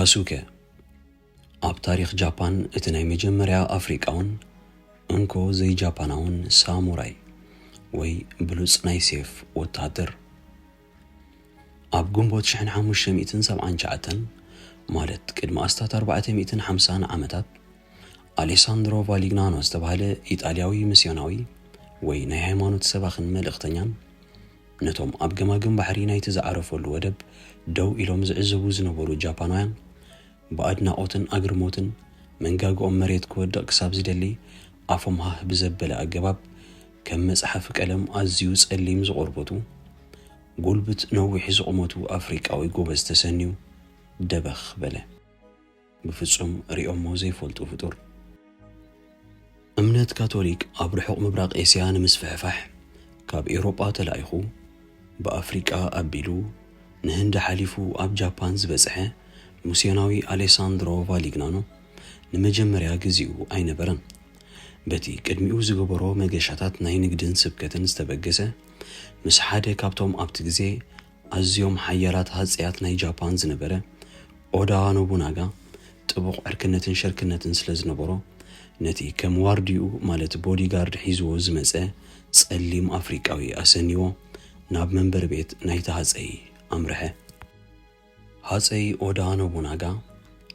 ያሱከ ኣብ ታሪኽ ጃፓን እቲ ናይ መጀመርያ ኣፍሪቃውን እንኮ ዘይጃፓናውን ሳሙራይ ወይ ብሉጽ ናይ ሴፍ ወተሃደር። ኣብ ግንቦት ሽሕን ሓሙሽተ ሚእትን ሰብዓን ትሽዓተን፣ ማለት ቅድሚ ኣስታት ኣርባዕተ ሚእትን ሓምሳን ዓመታት፣ ኣሌሳንድሮ ቫሊግናኖ ዝተባህለ ኢጣልያዊ ሚስዮናዊ ወይ ናይ ሃይማኖት ሰባኽን መልእኽተኛን፣ ነቶም ኣብ ገማግም ባሕሪ ናይቲ ዝዓረፈሉ ወደብ ደው ኢሎም ዝዕዘቡ ዝነበሩ ጃፓናውያን ብኣድናቖትን ኣግርሞትን፣ መንጋግኦም መሬት ክወድቕ ክሳብ ዝደሊ ኣፎም ሃህ ብዘበለ ኣገባብ፣ ከም መጽሓፊ ቀለም ኣዝዩ ጸሊም ዝቖርበቱ፣ ጉልብት ነዊሕ ዝቑመቱ ኣፍሪቃዊ ጎበዝ ተሰንዩ ደበኽ በለ። ብፍጹም ሪኦሞ ዘይፈልጡ ፍጡር። እምነት ካቶሊክ ኣብ ርሑቕ ምብራቕ ኤስያ ንምስፍሕፋሕ ካብ ኤውሮጳ ተላኢኹ፣ ብኣፍሪቃ ኣቢሉ ንህንዲ ሓሊፉ ኣብ ጃፓን ዝበጽሐ ሚስዮናዊ ኣሌሳንድሮ ቫሊግናኖ ንመጀመርያ ግዜኡ ኣይነበረን። በቲ ቅድሚኡ ዝገበሮ መገሻታት ናይ ንግድን ስብከትን ዝተበገሰ፣ ምስ ሓደ ካብቶም ኣብቲ ግዜ ኣዝዮም ሓያላት ሃጸያት ናይ ጃፓን ዝነበረ ኦዳ ኖቡናጋ ጥቡቕ ዕርክነትን ሸርክነትን ስለ ዝነበሮ፣ ነቲ ከም ዋርድይኡ፣ ማለት ቦዲጋርድ፣ ሒዝዎ ዝመጸ ጸሊም ኣፍሪቃዊ ኣሰንይዎ ናብ መንበሪ ቤት ናይቲ ሃጸይ ኣምርሐ። ሃጸይ ኦዳ ኖቡናጋ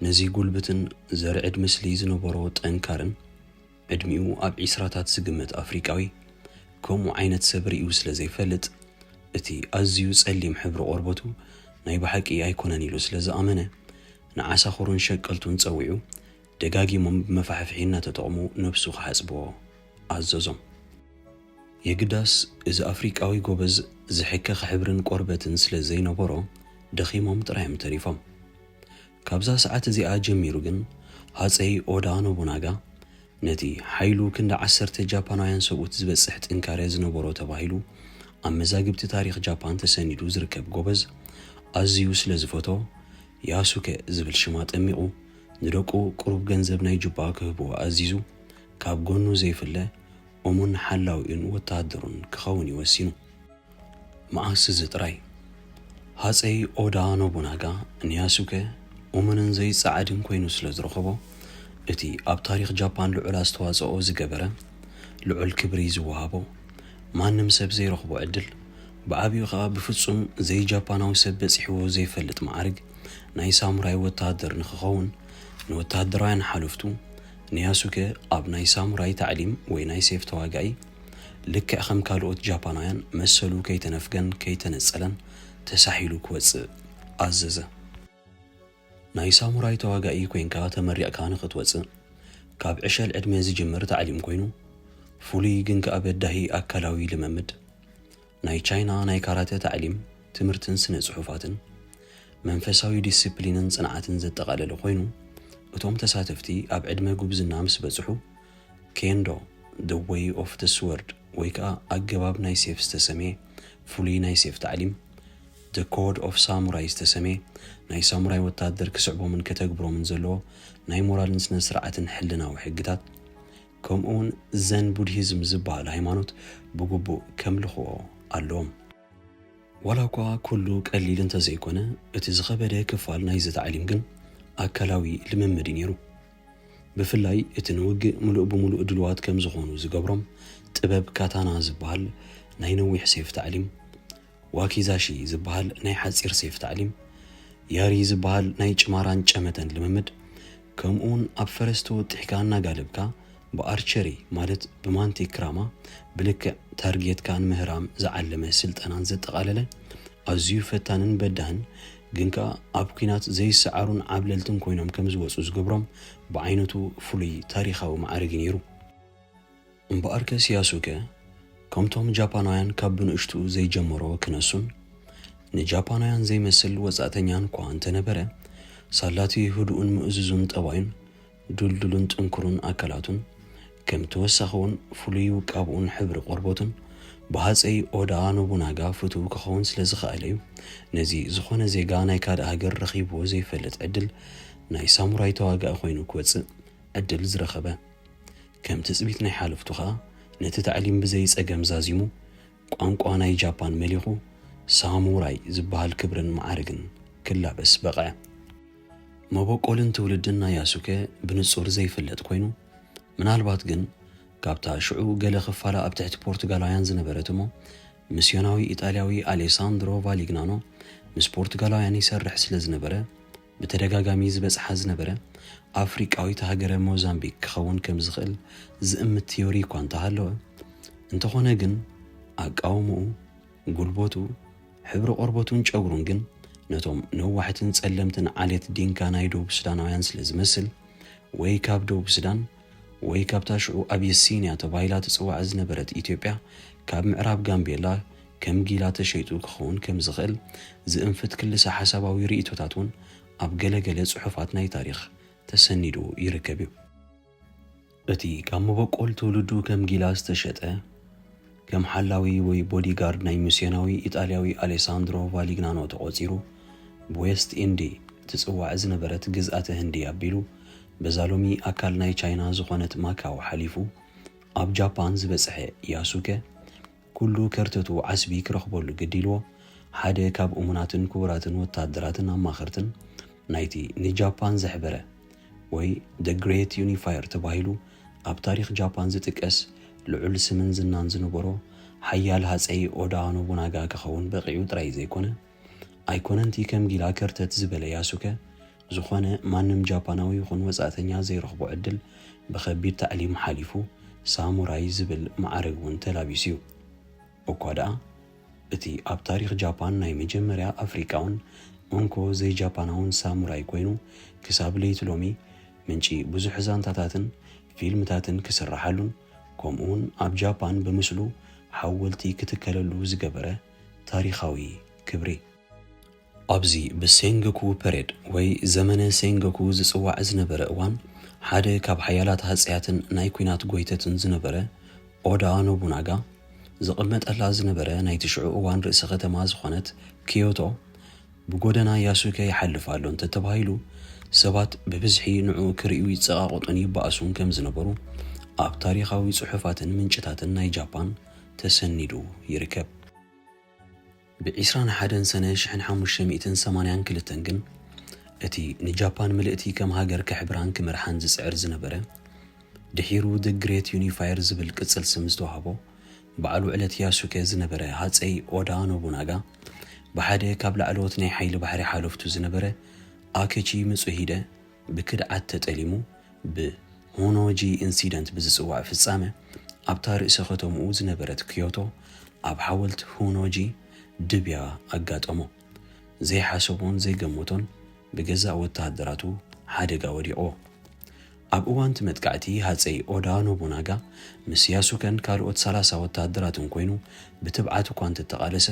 ነዚ ጉልብትን ዘርዕድ ምስሊ ዝነበሮ ጠንካርን ዕድሚኡ ኣብ ዒስራታት ዝግመት ኣፍሪቃዊ ከምኡ ዓይነት ሰብ ርእዩ ስለ ዘይፈልጥ፣ እቲ ኣዝዩ ጸሊም ሕብሪ ቆርበቱ ናይ ብሓቂ ኣይኮነን ኢሉ ስለ ዝኣመነ፣ ንዓሳኹሩን ሸቀልቱን ጸዊዑ ደጋጊሞም ብመፋሕፍሒ እናተጠቕሙ ነብሱ ክሓጽብዎ ኣዘዞም። የግዳስ እዚ ኣፍሪቃዊ ጎበዝ ዝሕከኽ ሕብርን ቆርበትን ስለ ዘይነበሮ ደኺሞም ጥራዮም ተሪፎም። ካብዛ ሰዓት እዚኣ ጀሚሩ ግን ሃጸይ ኦዳ ኖቡናጋ ነቲ ሓይሉ ክንዲ ዓሰርተ ጃፓናውያን ሰብኡት ዝበጽሕ ጥንካረ ዝነበሮ ተባሂሉ ኣብ መዛግብቲ ታሪኽ ጃፓን ተሰኒዱ ዝርከብ ጎበዝ ኣዝዩ ስለ ዝፈቶ፣ ያሱከ ዝብል ሽም ኣጠሚቑ፣ ንደቁ ቁሩብ ገንዘብ ናይ ጁባ ክህብዎ ኣዚዙ፣ ካብ ጎኑ ዘይፍለ እሙን ሓላዊኡን ወተሃደሩን ክኸውን እዩ ወሲኑ። መዓስ እዚ ጥራይ፣ ሃጸይ ኦዳ ኖቡናጋ ንያሱከ እሙንን ዘይጸዓድን ኮይኑ ስለ ዝረኸቦ፣ እቲ ኣብ ታሪኽ ጃፓን ልዑል ኣስተዋጽኦ ዝገበረ፣ ልዑል ክብሪ ዝወሃቦ፣ ማንም ሰብ ዘይረኽቦ ዕድል፣ ብዓቢኡ ኸኣ ብፍጹም ዘይጃፓናዊ ሰብ በጺሕዎ ዘይፈልጥ መዓርግ ናይ ሳሙራይ ወተሃደር ንኽኸውን፣ ንወተሃደራውያን ሓለፍቱ ንያሱከ ኣብ ናይ ሳሙራይ ታዕሊም ወይ ናይ ሴፍ ተዋጋኢ፣ ልክዕ ከም ካልኦት ጃፓናውያን መሰሉ ከይተነፍገን ከይተነጸለን ተሳሒሉ ክወጽእ ኣዘዘ። ናይ ሳሙራይ ተዋጋኢ ኮይንካ ተመሪቕካ ንኽትወጽእ፣ ካብ ዕሸል ዕድመ ዝጅምር ታዕሊም ኮይኑ፣ ፍሉይ ግን ከኣ በዳሂ ኣካላዊ ልምምድ፣ ናይ ቻይና ናይ ካራተ ታዕሊም፣ ትምህርትን ስነ ጽሑፋትን፣ መንፈሳዊ ዲስፕሊንን ጽንዓትን ዘጠቓለለ ኮይኑ፣ እቶም ተሳተፍቲ ኣብ ዕድመ ጉብዝና ምስ በጽሑ፣ ኬንዶ፣ The Way of the Sword፣ ወይ ከኣ ኣገባብ ናይ ሴፍ ዝተሰምየ ፍሉይ ናይ ሴፍ ታዕሊም፣ The Code of Samurai ዝተሰምየ ናይ ሳሙራይ ወተሃደር ክስዕቦምን ከተግብሮምን ዘለዎ ናይ ሞራልን ስነ ስርዓትን ሕልናዊ ሕግታት፣ ከምኡውን ዘን ቡድሂዝም ዝበሃል ሃይማኖት ብግቡእ ከምልኽዎ ኣለዎም። ዋላ እኳ ኩሉ ቀሊል እንተዘይኮነ፣ እቲ ዝኸበደ ክፋል ናይዚ ታዕሊም ግን ኣካላዊ ልምምድ እዩ ነይሩ። ብፍላይ እቲ ንውግእ ምሉእ ብምሉእ ድሉዋት ከም ዝኾኑ ዝገብሮም ጥበብ ካታና ዝበሃል ናይ ነዊሕ ሴፍ ታዕሊም፣ ዋኪዛሺ ዝበሃል ናይ ሓጺር ሴፍ ታዕሊም፣ ያሪ ዝበሃል ናይ ጭማራን ጨመተን ልምምድ፣ ከምኡውን ኣብ ፈረስ ተወጢሕካ እናጋለብካ ብኣርቸሪ፣ ማለት ብማንቲክ ክራማ ብልክዕ ታርጌትካ ንምህራም ዝዓለመ ስልጠናን ዘጠቓለለ፣ ኣዝዩ ፈታንን በዳህን፣ ግን ከኣ ኣብ ኲናት ዘይሰዓሩን ዓብለልትን ኮይኖም ከም ዝወጹ ዝገብሮም ብዓይነቱ ፍሉይ ታሪኻዊ መዓርግ እዩ ነይሩ። እምበኣርከስ ያሱከ፣ ከምቶም ጃፓናውያን ካብ ብንእሽትኡ ዘይጀመሮ ክነሱን፣ ንጃፓናውያን ዘይመስል ወጻእተኛን እኳ እንተነበረ፣ ሳላቲ ህዱእን ምእዙዙን ጠባዩን፣ ድልዱልን ጥንኩሩን ኣካላቱን፣ ከም ተወሳኺ እውን ፍሉይ ውቃብኡን ሕብሪ ቆርበቱን ብሃጸይ ኦዳ ኖቡናጋ ፍቱው ክኸውን ስለ ዝኸኣለ እዩ፣ ነዚ ዝኾነ ዜጋ ናይ ካልእ ሃገር ረኺብዎ ዘይፈልጥ ዕድል ናይ ሳሙራይ ተዋጋኢ ኮይኑ ክወጽእ ዕድል ዝረኸበ። ከም ትጽቢት ናይ ሓለፍቱ ኸኣ፣ ነቲ ታዕሊም ብዘይ ጸገም ዛዚሙ፣ ቋንቋ ናይ ጃፓን መሊኹ፣ ሳሙራይ ዝበሃል ክብርን መዓርግን ክላበስ በቕዐ። መበቆልን ትውልድን ናይ ያሱከ ብንጹር ዘይፍለጥ ኮይኑ፣ ምናልባት ግን ካብታ ሽዑ ገለ ክፋላ ኣብ ትሕቲ ፖርቱጋላውያን ዝነበረት እሞ፣ ሚስዮናዊ ኢጣልያዊ ኣሌሳንድሮ ቫሊግናኖ ምስ ፖርቱጋላውያን ይሰርሕ ስለ ዝነበረ፣ ብተደጋጋሚ ዝበጽሓ ዝነበረ ኣፍሪቃዊት ሃገረ ሞዛምቢክ ክኸውን ከም ዝኽእል ዝእምት ቲዮሪ እኳ እንተሃለወ፣ እንተኾነ ግን ኣቃውምኡ፣ ጉልበቱ፣ ሕብሪ ቆርበቱን ጨጉሩን ግን ነቶም ነዋሕትን ጸለምትን ዓሌት ዲንካ ናይ ደቡብ ሱዳናውያን ስለ ዝመስል፣ ወይ ካብ ደቡብ ሱዳን ወይ ካብታ ሽዑ ኣቢሲንያ ተባሂላ ትጽዋዕ ዝነበረት ኢትዮጵያ ካብ ምዕራብ ጋምቤላ ከም ጊላ ተሸይጡ ክኸውን ከም ዝኽእል ዝእንፍት ክልሰ ሓሳባዊ ርእይቶታት እውን ኣብ ገለገለ ጽሑፋት ናይ ታሪኽ ተሰኒዱ ይርከብ እዩ። እቲ ካብ መበቆል ትውልዱ ከም ጊላ ዝተሸጠ፣ ከም ሓላዊ ወይ ቦዲጋርድ ናይ ሚስዮናዊ ኢጣልያዊ ኣሌሳንድሮ ቫሊግናኖ ተቖጺሩ፣ ብዌስት ኢንዲ ትጽዋዕ ዝነበረት ግዝኣተ ህንዲ ኣቢሉ፣ በዛ ሎሚ ኣካል ናይ ቻይና ዝኾነት ማካው ሓሊፉ ኣብ ጃፓን ዝበጽሐ ያሱከ፣ ኩሉ ከርተቱ ዓስቢ ክረኽበሉ ግዲ ኢልዎ፣ ሓደ ካብ እሙናትን ክቡራትን ወታደራትን ኣማኸርትን ናይቲ ንጃፓን ዘሕበረ ወይ The Great Unifier ተባሂሉ ኣብ ታሪኽ ጃፓን ዝጥቀስ ልዑል ስምን ዝናን ዝነበሮ ሓያል ሃጸይ ኦዳ ኖቡናጋ ክኸውን በቒዑ ጥራይ ዘይኮነ፣ ኣይኮነንቲ ከም ጊላ ከርተት ዝበለ ያሱከ፣ ዝኾነ ማንም ጃፓናዊ ይኹን ወጻእተኛ ዘይረኽቦ ዕድል ብኸቢድ ታዕሊም ሓሊፉ ሳሙራይ ዝብል ማዕረግ እውን ተላቢሱ እዩ። እኳ ደኣ፣ እቲ ኣብ ታሪኽ ጃፓን ናይ መጀመርያ ኣፍሪቃውን እንኮ ዘይጃፓናውን ሳሙራይ ኮይኑ፣ ክሳብ ለይቲ ሎሚ ምንጪ ብዙሕ ዛንታታትን ፊልምታትን ክስረሓሉን፣ ከምኡውን ኣብ ጃፓን ብምስሉ ሓወልቲ ክትከለሉ ዝገበረ ታሪኻዊ ክብሪ። ኣብዚ ብሴንጎኩ ፐሬድ ወይ ዘመነ ሴንጎኩ ዝጽዋዕ ዝነበረ እዋን፣ ሓደ ካብ ሓያላት ሃጸያትን ናይ ኲናት ጎይተትን ዝነበረ ኦዳ ኖቡናጋ ዝቕመጠላ ዝነበረ ናይቲ ሽዑ እዋን ርእሰ ከተማ ዝኾነት ኪዮቶ ብጎደና ያሱከ ይሓልፍ ኣሎ እንተተባሂሉ፣ ሰባት ብብዝሒ ንዕኡ ክርእዩ ይጸቓቐጡን ይበኣሱን ከም ዝነበሩ ኣብ ታሪኻዊ ጽሑፋትን ምንጭታትን ናይ ጃፓን ተሰኒዱ ይርከብ። ብ ዕስራን ሓደን ሰነ ሽሕን ሓሙሽተ ሚእትን ሰማንያን ክልተን ግን፣ እቲ ንጃፓን ምልእቲ ከም ሃገር ከሕብራን ክመርሓን ዝጽዕር ዝነበረ፣ ድሒሩ The Great Unifier ዝብል ቅጽል ስም ዝተዋህቦ፣ በዓል ውዕለት ያሱከ ዝነበረ ሃጸይ ኦዳ ኖቡናጋ፣ ብሓደ ካብ ላዕለዎት ናይ ሓይሊ ባሕሪ ሓለፍቱ ዝነበረ ኣከቺ ምጹሂደ ብክድዓት ተጠሊሙ፣ ብሆኖጂ ኢንሲደንት ብዝጽዋዕ ፍጻመ፣ ኣብታ ርእሰ ከተምኡ ዝነበረት ኪዮቶ፣ ኣብ ሓወልቲ ሆኖጂ ድብያ ኣጋጠሞ። ዘይሓሰቦን ዘይገመቶን ብገዛእ ወተሃደራቱ ሓደጋ ወዲቕዎ። ኣብ እዋን እቲ መጥቃዕቲ፣ ሃጸይ ኦዳ ኖቡናጋ ምስ ያሱከን ካልኦት ሰላሳ ወተሃደራትን ኮይኑ ብትብዓት እኳ እንተተቓለሰ፣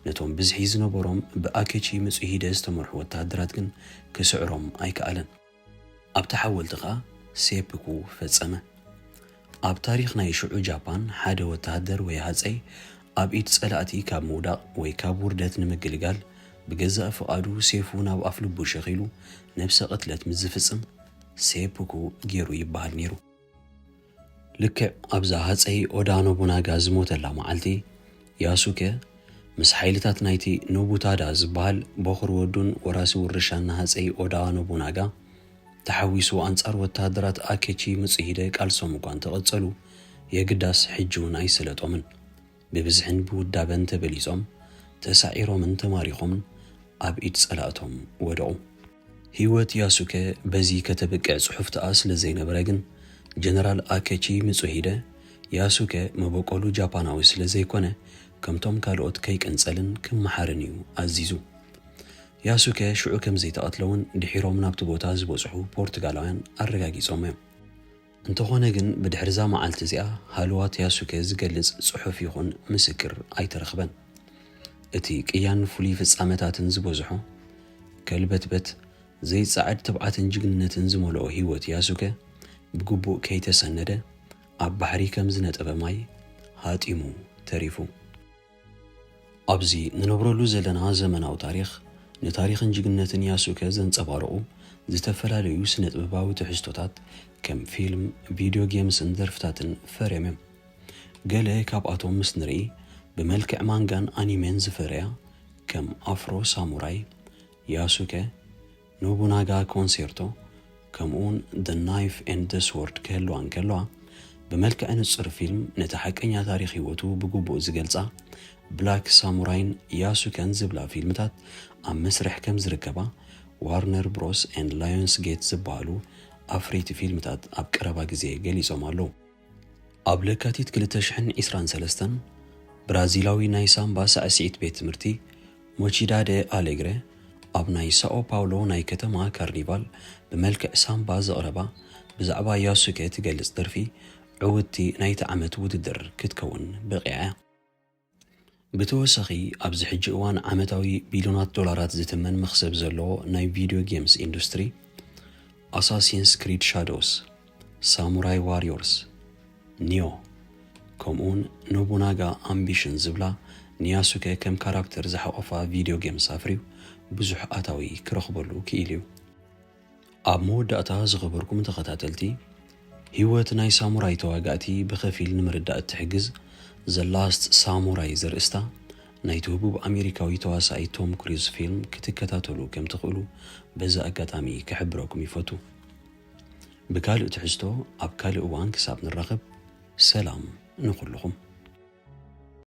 ነቶም ብዝሒ ዝነበሮም ብኣኬቺ ምጹሂደ ዝተመርሑ ወተሃደራት ግን ክስዕሮም ኣይከኣለን። ኣብቲ ሓወልቲ ኸኣ ሴፕኩ ፈጸመ። ኣብ ታሪኽ ናይ ሽዑ ጃፓን፣ ሓደ ወተሃደር ወይ ሃጸይ ኣብ ኢድ ጸላእቲ ካብ ምውዳቕ ወይ ካብ ውርደት ንምግልጋል፣ ብገዛእ ፍቓዱ ሴፉ ናብ ኣፍልቡ ሸኺሉ ነብሰ ቅትለት ምስ ዝፍጽም፣ ሴፕኩ ገይሩ ይበሃል ነይሩ። ልክዕ ኣብዛ ሃጸይ ኦዳ ኖቡናጋ ዝሞተላ መዓልቲ፣ ያሱከ ምስ ሓይልታት ናይቲ ኖቡታዳ ዝበሃል በኹሪ ወዱን ወራሲ ውርሻን ንሃጸይ ኦዳ ኖቡናጋ ተሓዊሱ ኣንጻር ወተሃደራት ኣኬቺ ምጽሂደ ቃልሶም እኳ እንተቐጸሉ፣ የግዳስ ሕጂ እውን ኣይሰለጦምን። ብብዝሕን ብውዳበን ተበሊጾም፣ ተሳዒሮምን ተማሪኾምን ኣብ ኢድ ጸላእቶም ወደቑ። ህይወት ያሱከ በዚ ከተብቅዕ ጽሑፍ ተኣ ስለ ዘይነበረ ግን፣ ጀነራል ኣኬቺ ምጹሂደ፣ ያሱከ መበቆሉ ጃፓናዊ ስለ ዘይኮነ፣ ከምቶም ካልኦት ከይቅንጸልን ክመሓርን እዩ ኣዚዙ። ያሱከ ሽዑ ከም ዘይተቐትለ እውን ድሒሮም ናብቲ ቦታ ዝበጽሑ ፖርቱጋላውያን ኣረጋጊጾም እዮም። እንተኾነ ግን፣ ብድሕሪ እዛ መዓልቲ እዚኣ፣ ሃለዋት ያሱከ ዝገልጽ ጽሑፍ ይኹን ምስክር ኣይተረኽበን። እቲ ቅያን ፍሉይ ፍጻመታትን ዝበዝሖ፣ ከልበትበት፣ ዘይጸዓድ ትብዓትን ጅግንነትን ዝመልኦ ህይወት ያሱከ፣ ብግቡእ ከይተሰነደ፣ ኣብ ባሕሪ ከም ዝነጠበ ማይ ሃጢሙ ተሪፉ። ኣብዚ ንነብረሉ ዘለና ዘመናዊ ታሪኽ፣ ንታሪኽን ጅግንነትን ያሱከ ዘንጸባርቑ ዝተፈላለዩ ስነ-ጥበባዊ ትሕዝቶታት፣ ከም ፊልም፣ ቪድዮ ጌምስን ደርፍታትን ፈርዮም እዮም። ገለ ካብኣቶም ምስ ንርኢ፣ ብመልክዕ ማንጋን ኣኒሜን ዝፈረያ፣ ከም ኣፍሮ ሳሙራይ፣ ያሱከ፣ ኖቡናጋ ኮንሴርቶ ከምኡውን The Knife and the Sword ክህልዋ እንከለዋ፣ ብመልክዕ ንጹር ፊልም ነቲ ሓቀኛ ታሪኽ ህይወቱ ብግቡእ ዝገልጻ ብላክ ሳሙራይን ያሱከን ዝብላ ፊልምታት ኣብ መስርሕ ከም ዝርከባ ዋርነር ብሮስ ኤንድ ላዮንስ ጌት ዝበሃሉ ኣፍረይቲ ፊልምታት ኣብ ቀረባ ግዜ ገሊጾም ኣለዉ። ኣብ ለካቲት ክልተ ሽሕን ዕስራን ሰለስተን ብራዚላዊ ናይ ሳምባ ሳዕስዒት ቤት ትምህርቲ ሞቺዳደ ኣሌግረ ኣብ ናይ ሳኦ ፓውሎ ናይ ከተማ ካርኒቫል ብመልክዕ ሳምባ ዘቕረባ ብዛዕባ ያሱከ ትገልጽ ደርፊ ዕውትቲ ናይቲ ዓመት ውድድር ክትከውን በቒዓ እያ። ብተወሳኺ ኣብዚ ሕጂ እዋን ዓመታዊ ቢልዮናት ዶላራት ዝትመን መኽሰብ ዘለዎ ናይ ቪድዮ ጌምስ ኢንዱስትሪ ኣሳሲንስ ክሪድ ሻዶውስ፣ ሳሙራይ ዋሪዮርስ፣ ኒዮ ከምኡውን ኖቡናጋ ኣምቢሽን ዝብላ ንያሱከ ከም ካራክተር ዝሓቖፋ ቪድዮ ጌምስ ኣፍርዩ ብዙሕ ኣታዊ ክረኽበሉ ክኢሉ እዩ። ኣብ መወዳእታ ዝኸበርኩም ተኸታተልቲ፣ ህይወት ናይ ሳሙራይ ተዋጋእቲ ብኸፊል ንምርዳእ እትሕግዝ ዘ ላስት ሳሙራይ ዘርእስታ ናይቲ ህቡብ ኣሜሪካዊ ተዋሳኣይ ቶም ክሩዝ ፊልም ክትከታተሉ ከም ትኽእሉ በዚ ኣጋጣሚ ክሕብረኩም ይፈቱ። ብካልእ ትሕዝቶ ኣብ ካልእ እዋን ክሳብ ንራኸብ ሰላም ንኹልኹም።